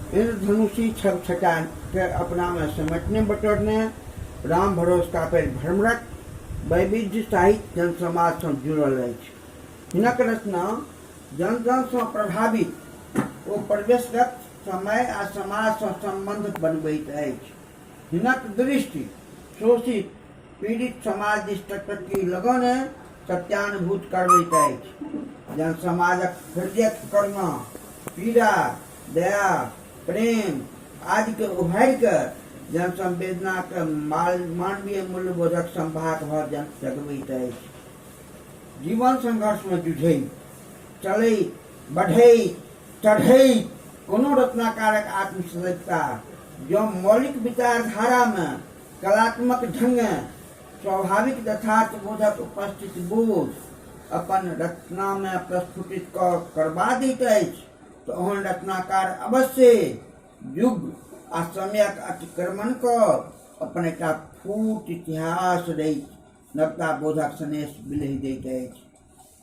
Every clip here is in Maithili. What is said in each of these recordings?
इन्द्रधनुषी छव छटाके अपनामे समेटने बटोरने राम भरोस कापड़ि भ्रमरक वैविध्य साहित्य जनसमाजसँ जुड़ल अछि। हिनक रचना जन-जनसँ प्रभावित ओ परिवेशगत समय आ समाजसँ सम्बन्ध बनबैत अछि। हिनक दृष्टि शोषित, पीड़ित समाज दिस टकटकी लगौने सत्यानुभूत करबैत अछि। जनसमाजक हृदयक करुणा, पीड़ा, दया, प्रेम आदिकेँ उभारि कऽ जनसंवेदनाक मानवीय मूल्यबोधक संवाहक भऽ जगबैत अछि। जीवन संघर्षमे जुझैत, चलैत, बढ़ैत, चढ़ैत कोनो रचनाकारक आत्मसजगता जँ मौलिक विचारधारामे कलात्मक ढंगे स्वाभाविक यथार्थबोधक उपस्थित बोध अपन रचनामे प्रस्फुटित कऽ करबा दैत अछि तऽ ओहन रचनाकार अवश्ये युग आ समयक अतिक्रमण कऽ अपन एकटा फूट इतिहास रचि नवका बोधक सनेस बिलहि दैत अछि।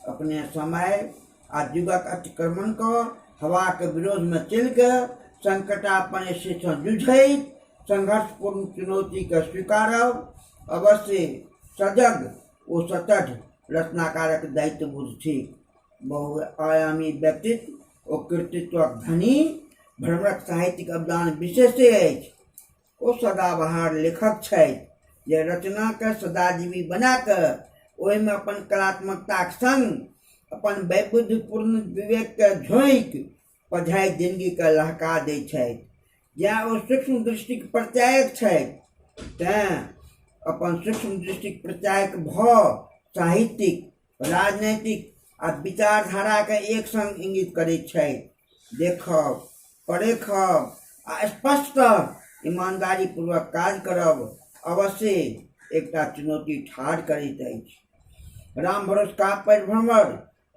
अपने समय आ युगक अतिक्रमण कऽ हवाक विरोधमे चलि कऽ संकटापन्न स्थितिसँ जुझैत संघर्षपूर्ण चुनौतीकेँ स्वीकारब अवश्य सजग ओ सतढ़ रचनाकारक दायित्व बोध थिक। बहुआयामी व्यक्तित्व ओ कृतित्वक धनी भ्रमरक साहित्यिक अवदान विशेषे अछि। ओ सदाबहार लेखक छथि जे रचनाकेँ सदाजीवी बना कऽ ओहिमे अपन कलात्मकताक संग अपन वैविध्यपूर्ण विवेककेँ झोंकि पझाइ जिनगीकेँ लहका दैत छथि। जेँ ओ सूक्ष्म दृष्टिक प्रत्यायक छथि तेँ अपन सूक्ष्म दृष्टिक प्रत्यायक भऽ साहित्यिक, राजनैतिक आ विचारधाराकेँ एक संग इंगित करैत छथि। देखब, परेखब आ स्पष्टतः ईमानदारीपूर्वक काज करब अवश्ये एकटा चुनौती ठाढ़ करैत अछि। राम भरोस कापड़ि भ्रमर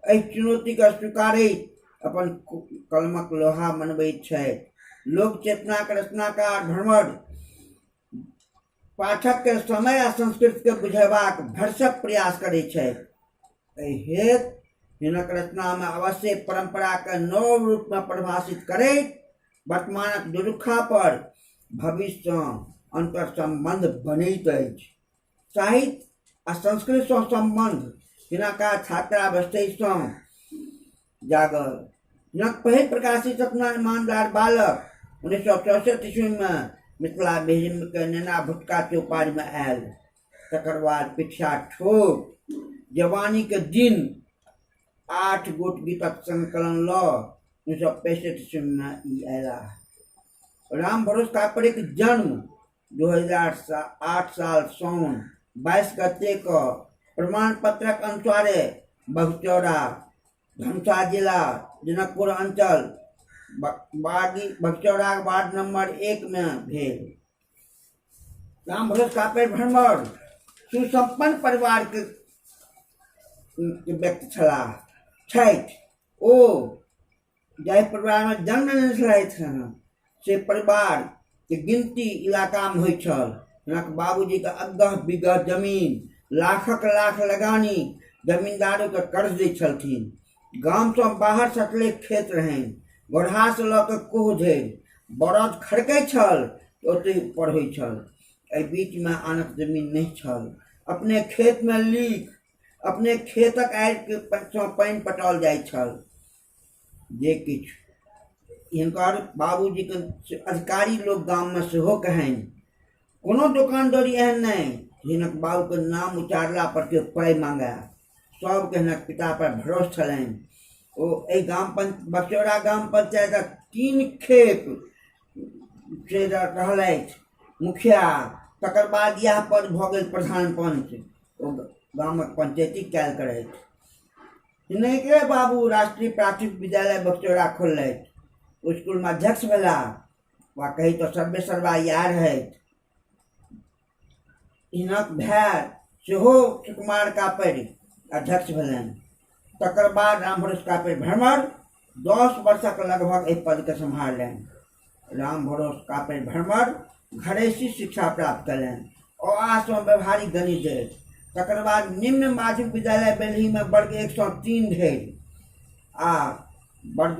एहि चुनौतीकेँ स्वीकारैत अपन कलमक लोहा मनबैत छथि। लोक चेतनाक रचनाकार भ्रमर पाठककेँ समय आ संस्कृतिकेँ बुझेबाक भरसक प्रयास करैत छथि। एहि हेतु हिनक रचनामे अवश्य परम्पराकेँ नव रूपमे परिभाषित करैत वर्तमानक दुरुखा पर भविष्यसँ अन्तर सम्बन्ध बनैत अछि। साहित्य आ संस्कृतसँ सम्बन्ध हिनका छात्रावस्थहिसँ जागल। हिनक पहिल प्रकाशित रचना ईमानदार बालक 1964 ईस्वीमे मिथिला विभिन्नके नेना भुटका चौपाड़िमे आयल। तकर बाद पिठिया ठोक जवानीके दिन 8 गोट गीतक संकलन लऽ 1965 ईस्वीमे ई अयलाह। राम भरोस कापड़िक जन्म 2008 साल साउन 22 गते कऽ प्रमाण पत्रक अनुसारे बघचौरा, धनुषा जिला, जनकपुर अंचल, बघचौराक वार्ड नंबर 1 मे भेल। राम भरोस कापड़ि भ्रमर सुसम्पन्न परिवारके व्यक्ति छलाह छथि। ओ जाहि परिवारमे जन्म लेने छलथि हँ से परिवारके गिनती इलाकामे होइ छल। हिनक बाबूजीके अग्गह बिग्गह जमीन, लाखक लाख लगानी जमीन्दारोके कर्ज दै छलथिन। गामसँ बाहर सटले खेत रहनि, गोढ़ासँ लऽ कऽ कोह धरि बरद खड़कै छल तऽ ओतहि ऊपर होइ छल। एहि बीचमे आनक जमीन नहि छल। अपने खेतमे लीख, अपने खेतक आड़िसँ पानि पटाओल जाइ छल। जे किछु हिनकर बाबूजीके अधिकारी लोक गाममे सेहो कहनि। कोनो दोकान दौरी एहन नहि हिनक बाबूके नाम उचारला पर केओ पाइ मांगए। सबके हिनक पिता पर भरोस छलनि। ओ एहि गाम बचौरा गाम पंचायतक 3 खेप से रहलथि मुखिया। तकर बाद इएह पद भऽ गेल प्रधान पंच। ओ गामक पंचैती कयल करथि। हिनके बाबू राष्ट्रीय प्राथमिक विद्यालय बकचौरा खोललथि। ओ स्कूलमे अध्यक्ष भेलाह वा कही तऽ सर्वे सर्वा इएह रहथि। हिनक भाय सेहो सुकुमार कापड़ि अध्यक्ष भेलनि। तकर बाद रामभरोस कापड़ि भ्रमर 10 वर्षक लगभग एहि पदके सम्हारलनि। रामभरोस कापड़ि भ्रमर घरेसी शिक्षा प्राप्त कयलनि। अ आ सँ व्यवहारिक गणित धरि। तकर बाद निम्न माध्यमिक विद्यालय बेलहीमे वर्ग 1 सँ 3 धरि आ वर्ग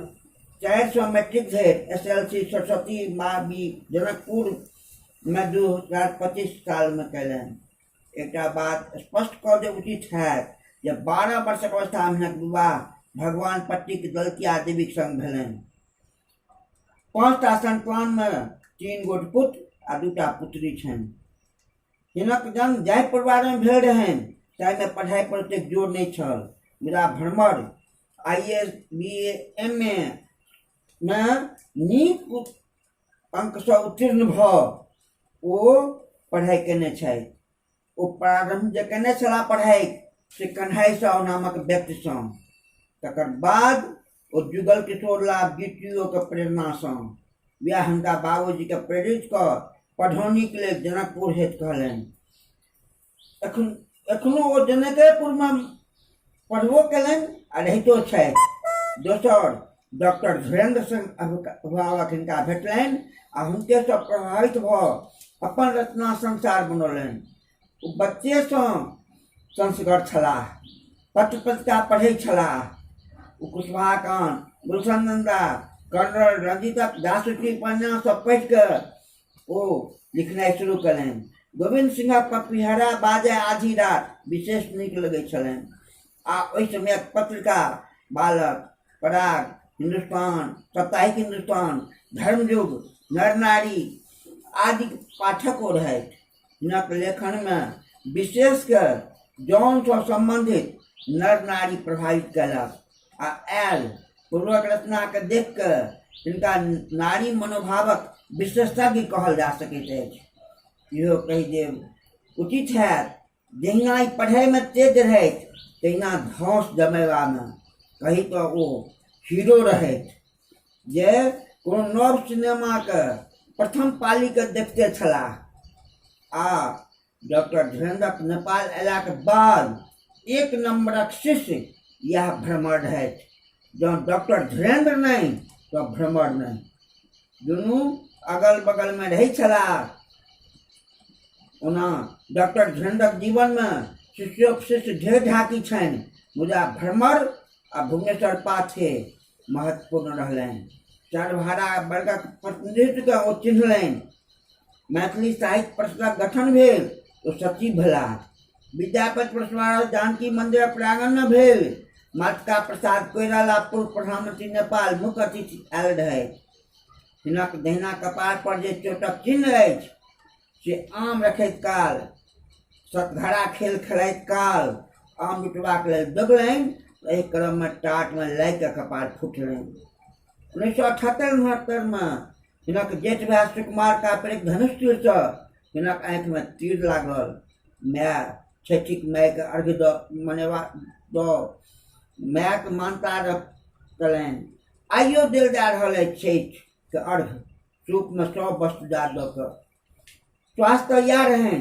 4 सए मैट्रिक धरि एस.एल.सी. सरस्वती मावी जनकपुरमे 2025 सालमे कयलनि। एकटा बात स्पष्ट कऽ देब उचित हैत जे 12 वर्षक अवस्थामे हिनक विवाह भगवानपट्टीक दलतिया देवीक संग भेलनि। 5टा संतानमे 3 गोट पुत्र आ 2टा पुत्री छनि। हिनक जन्म जाहि परिवारमे भेल रहनि ताहिमे पढ़ाइ पर ओतेक जोर नहि छल, मुदा Bhramar I A, B A, M A मे नीक अंकसँ उत्तीर्ण भऽ ओ पढ़ाइ कयने छथि। ओ प्रारम्भ जे कयने छलाह पढ़ाइ से कन्हाइ साहु नामक व्यक्तिसँ, तकर बाद ओ जुगल किशोर लाभ जी टी ओ के प्रेरणासँ वएह हुनका बाबूजीके प्रेरित कऽ पढ़ौनीके लेल जनकपुर हेतु कहलनि। एखनो ओ जनकेपुरमे पढ़बो कयलनि आ रहितो छथि। दोसर डॉक्टर धीरेन्द्र सिंह अभिभावक हिनका भेटलनि आ हुनकेसँ प्रभावित भऽ अपन रचना संसार बनौलनि। ओ बच्चेसँ संस्गर छलाह, पत्र पत्रिका पढ़ै छलाह। ओ कुशवाहाकांत, गुलशन नंदा, कर्नल रंजीतक जासूसी उपन्यास सब पढ़ि कऽ ओ लिखनाइ शुरू कयलनि। गोविन्द सिंहक पपिहरा बाजय आधी रात विशेष नीक लगैत छलनि आ ओहि समयक पत्रिका बालक, पराग, हिन्दुस्तान, साप्ताहिक हिन्दुस्तान, धर्मयुग, नर नारी आदिक पाठक ओ रहथि। हिनक लेखनमे विशेष कऽ जौनसँ सम्बन्धित नर नारी प्रभावित कयलक आ आयल पूर्वक रचनाकेँ देखि कऽ हिनका नारी मनोभावक विशेषज्ञ कहल जा सकैत अछि। इहो कहि देब उचित हैत जहिना ई पढ़ैमे तेज रहथि तहिना धौंस जमेबामे कही तऽ ओ हीरो रहथि जे कोनो नव सिनेमाके प्रथम पालीके देखते छलाह आ डॉक्टर धीरेन्द्रक नेपाल अयलाक बाद एक नम्बरक शिष्य इएह भ्रमर रहथि। जँ डॉक्टर धीरेन्द्र नहि तऽ भ्रमर नहि, दुनू अगल बगलमे रहै छलाह। ओना डॉक्टर धीरेन्द्रक जीवनमे शिष्योपशिष्य ढेर ढाकी छनि, मुदा भ्रमर आ भुवनेश्वर पाथे महत्वपूर्ण रहलनि। सर्वहारा वर्गक प्रतिनिधित्वकेँ ओ चिन्हलनि। मैथिली साहित्य परिषदक गठन भेल, ओ सचिव भेलाह। विद्यापति पुरस्कार जानकी मन्दिरक प्राङ्गणमे भेल। मातृका प्रसाद कोइराला पूर्व प्रधानमंत्री नेपाल मुख्य अतिथि आयल रहथि। हिनक दहिना कपार पर जे चोटक चिन्ह अछि से आम रखैत काल सतघरा खेल खेलाइत काल आम लुटबाक लेल दौगलनि, एहि क्रममे टाटमे लागि कऽ कपार फुटलनि। 1978-69मे हिनक जेठ भाय सुकुमार कापड़िक धनुष तीरसँ हिनक आँखिमे तीर लागल। माय छठिक मायके अर्घ दऽ मनेबा दऽ मायके मानता कयलनि। आइयो देल जा रहल अछि छठिके अर्घ सूपमे सब वस्तु दऽ कऽ। स्वास्थ्य तऽ इएह रहनि।